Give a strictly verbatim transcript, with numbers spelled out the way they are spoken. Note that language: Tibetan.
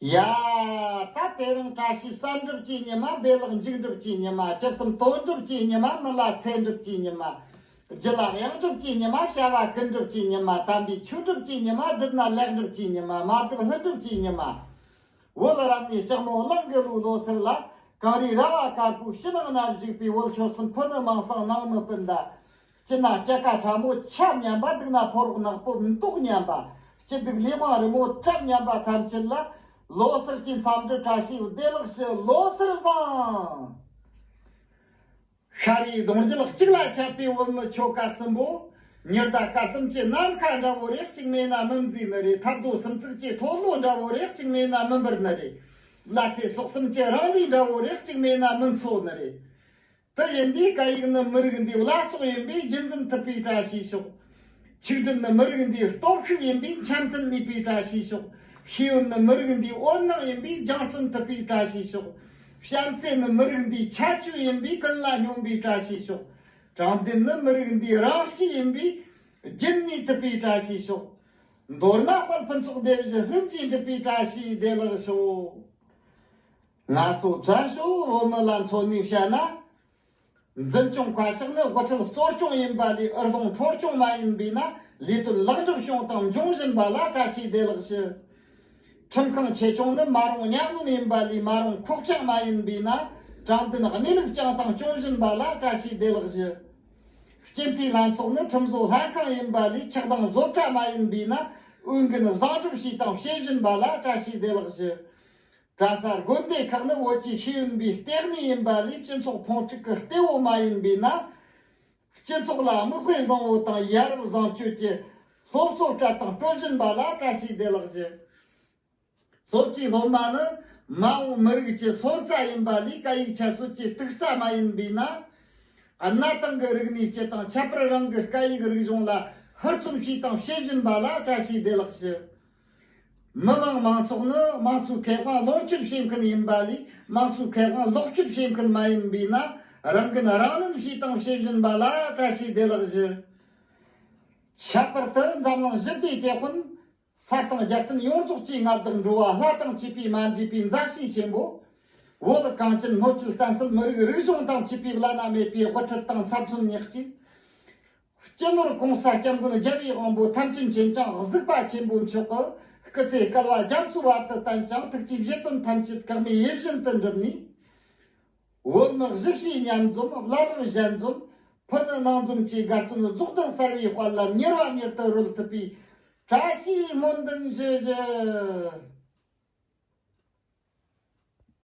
ཡ། ད་དེ་རིང་བཀྲ་ཤིས་བསམ་གྲུབ་ཀྱི་ཉི་མ། བདེ་ལེགས་འཇིགས་གྲུབ་ཀྱི་ཉི་མ། ཇི་བསམ་དོན་གྲུབ་ཀྱི་ཉི་མ། མི་ལ་ཚེ་སྒྲུབ་ཀྱི་ཉི་མ། རྒྱུ་ལ་གཡང་སྒྲུབ་ཀྱི་ཉི་མ། བྱ་བ་ཀུན་སྒྲུབ་ཀྱི་ཉི་མ། དམ་པའི་ཆོས་སྒྲུབ་ཀྱི་ཉི་མ། སྒྲུབ་ན་ལེགས་སྒྲུབ་ཀྱི་ཉི་མ། མ་སྒྲུབ་ལྷུན་གྲུབ་ཀྱི་ཉི་མ། བོད་རབ་གནས་ལྕགས་མོ་གླིང་གི་ལོའི་ལོ་སར་ལ། གངས་རིའི་ར་བ་དཀར་པོའི་ཕྱི་ནང་ན་བཞུགས་པའི་བོད་ཆོལ་གསུམ་ཕུ་ནུ་མིང་སྲིང་ནང་མི་སྤུན་ཟླ། སྐྱིད་ན་སྐྱ་ཀ་ཕྲ་མོ་ཆ་མཉམ་པ། སྡུག་ན་ཕོ་རོག་ནག་པོ་མདོག་མཉམ་པ། སྐྱིད་སྡུག་ལས་དབང་རི་མོ་གྲབས་མཉམ་པ་ཐམས་ཅད་ལ། ལོ་སར་གྱི་འཚམས་འདྲི་བཀྲ་ཤིས་བདེ་ལེགས་ཞུ། ལོ་སར་བཟང་། ཤ་རུས་གདུང་རྒྱུད་གཅིག་ལ་ཆད་པའི་བོད་མི་ཆོལ་ཁ་གསུམ་པོ། ཉི་ཟླ་སྐར་གསུམ་གྱི་ནམ་མཁའ་འདྲ་བོ་རེ། གཅིག་མེད་ན་མི་མཛེས་ནི་རེད། ཐབ་རྡོ་སུམ་བརྩེགས་ཀྱི་མཐོ་ལོ་འདྲ་བོ་རེ། གཅིག་མེད་ན་མི་འབར་ནི་རེད། ལ་ཚེ་སྲོག་གསུམ་གྱི་རང་ལུས་འདྲ་བོ་རེ། གཅིག་མེད་ན་མི་འཚོ་ནི་རེད། དེ་ཡིན་དུས་སྐད་ཡིག་ནི་མི་རིགས་འདིའི་བླ་སྲོག་ཡིན་པས་རྒྱུན་འཛིན་ཐུབ་པའི་བཀྲ་ཤིས་ཤོག་ཆིག་སྒྲིལ་ནི་མི་རིགས་འདིའི་སྟོབས་ཤུགས་ཡིན་པས་འཆམ་མཐུན་གནས་པའི་བཀྲ་ཤིས་ཤོག་ཤེས་ཡོན་ནི་མི་རིགས་འདིའི་འོད་སྣང་ཡིན་པས་སྦྱང་བརྩོན་ཐུབ་པའི་བཀྲ་ཤིས་ཤོག་བྱམས་བརྩེ་ནི་མི་རིགས་འདིའི་ཁྱད་ཆོས་ཡིན་པས་ཀུན་ལ་སྙོམས་པའི་བཀྲ་ཤིས་ཤོག་དྲང་བདེན་ནི་མི་རིགས་འདིའི་རང་གཤིས་ཡིན་པས་རྒྱུན་གནས་ཐུབ་པའི་བཀྲ་ཤིས་ཤོག་མདོར་ན་དཔལ་ཕུན་ཚོགས་སྡེ་བཞི་ལྷུན་གྱིས་འགྲུབ་པའི་བཀྲ་ཤིས་བདེ་ལེགས་ཤོག་ང་ཚོ་བཙན་བྱོལ་བོད་མི་ལ་མཚོན་ནས་བཤད་ན། འཛིན་སྐྱོང་བཀའ་ཤག་ནི་དབུ་ཁྲིད་གཙོ་སྐྱོང་ཡིན་པ་ལས་ཨུ་ལྷོང་འཕྲོ་སྐྱོང་མ་ཡིན་པས་ན། ལས་དོན་ལེགས་འགྲུབ་བྱུང་དང་འབྱུང་བཞིན་པ་ལ་བཀྲ་ཤིས་བདེ་ལེགས་ཞུ། ཁྲིམས་ཁང་ཆེ་ཆུང་ནི་མ་རུངས་ཉམས་ལེན་ཡིན་པ་ལས་མ་རུངས་ཁོག་བཅངས་མ་ཡིན་པས་ན། དྲང་བདེན་གནས་ལུགས་བསྐྱངས་དང་སྐྱོང་བཞིན་པ་ལ་བཀྲ་ཤིས་བདེ་ལེགས་ཞུ། སྤྱི་འཐུས་ལྷན་ཚོགས་ནི་ཁྲིམས་བཟོ་ལྷན་ཁང་ཡིན་པ་ལས་ཆགས་སྡང་བཟོ་གྲྭ་མ་ཡིན་པས་ན། འོས་འགན་བཟང་སྒྲུབ་བྱས་དང་བྱེད་བཞིན་པ་ལ་བཀྲ་ཤིས་བདེ་ལེགས་ཞུ། གྲྭ་ས་དགོན་སྡེ་ཁག་ནི་བོད་ཀྱི་ཤེས་ཡོན་པའི་ལྟེ་གནས་ཡིན་པ་ལས་སྤྱི་ཚོགས་ཕུང་དཀྲུག་གི་གཏེ་བོ་མ་ཡིན་པས་ན། སྤྱི་ཚོགས་ལ་མིག་དཔེ་བཟང་བོ་དང་ཡ་རབས་བཟང་སྤྱོད་ཀྱི་སློབ་གསོ་སྤྲད་དང་སྤྲོད་བཞིན་པ་ལ་བཀྲ་ཤིས་བདེ་ལེགས་ཞུ། སློབ་གྲྭའི་སློབ་མ་ནི་མ་འོངས་མི་རིགས་ཀྱི་སོན་རྩ་ཡིན་པ་ལས་སྐད་ཡིག་ཁྱད་གསོད་ཀྱི་དུག་རྩྭ་མ་ཡིན་པས་ན། གནའ་དེང་གི་རིག་གནས་སྤྱི་དང་ཁྱད་པར་རང་གི་སྐད་ཡིག་རིག་གཞུང་ལ་ཧུར་བརྩོན་བྱས་དང་བྱེད་བཞིན་པ་ལ་བཀྲ་ཤིས་བདེ་ལེགས་ཞུ། མི་དམངས་མང་ཚོགས་ནི་དམངས་གཙོའི་ཁེ་དབང་ལོངས་སྤྱོད་བྱེད་མཁན་ཡིན་པ་ལས་དམངས་གཙོའི་ཁེ་དབང་ལོག་སྤྱོད་བྱེད་མཁན་མ་ཡིན་པས་ན། རང་འགན་རང་ལེན་བྱས་དང་བྱེད་བཞིན་པ་ལ་བཀྲ་ཤིས་བདེ་ལེགས་ཞུ། ཁྱད་པར་དུ་འཛམ་གླིང་ཞི་བདེའི་དེད་དཔོན། ས་དང་རྒྱལ་བསྟན་ཡོངས་རྫོགས་ཀྱི་མངའ་བདག་འགྲོ་བ་ལྷ་དང་བཅས་པའི་མ་འདྲེས་པའི་མཛའ་བཤེས་ཆེན་པོ། བོད་གངས་ཅན་སྣོད་བཅུད་བསྟན་སྲིད་མི་རིགས་རིག་གཞུང་དང་བཅས་པའི་བླ་ན་མེད་པའི་དབུ་ཁྲིད་དང་ཚབ་མཚོན་ཉག་གཅིག་སྤྱི་ནོར་༸གོང་ས་༸སྐྱབས་མགོན་རྒྱལ་བའི་དབང་པོ་ཐམས་ཅད་མཁྱེན་ཅིང་གཟིགས་པ་ཆེན་པོ་མཆོག་གི་སྐུ་ཚེ་བསྐལ་བ་རྒྱ་མཚོའི་བར་དུ་བརྟན་ཅིང་། ཐུགས་ཀྱི་བཞེད་དོན་ཐམས་ཅད་གེགས་མེད་ཡིད་བཞིན་དུ་འགྲུབ་ནས། བོད་མི་གཞིས་བྱེས་མཉམ་འཛོམས། བླ་ལོག་ཞལ་འཛོམས། ཕུ་ནུ་ནང་འཛོམས་ཀྱི་དགའ་སྟོན་རྫོགས་ལྡན་གསར་བའི་དཔལ་ལ་མྱུར་བ་མྱུར་དུ་རོལ་ཐུབ་པའི་བཀྲ་ཤིས་སྨོན་འདུན་ཞུ་ཞུ།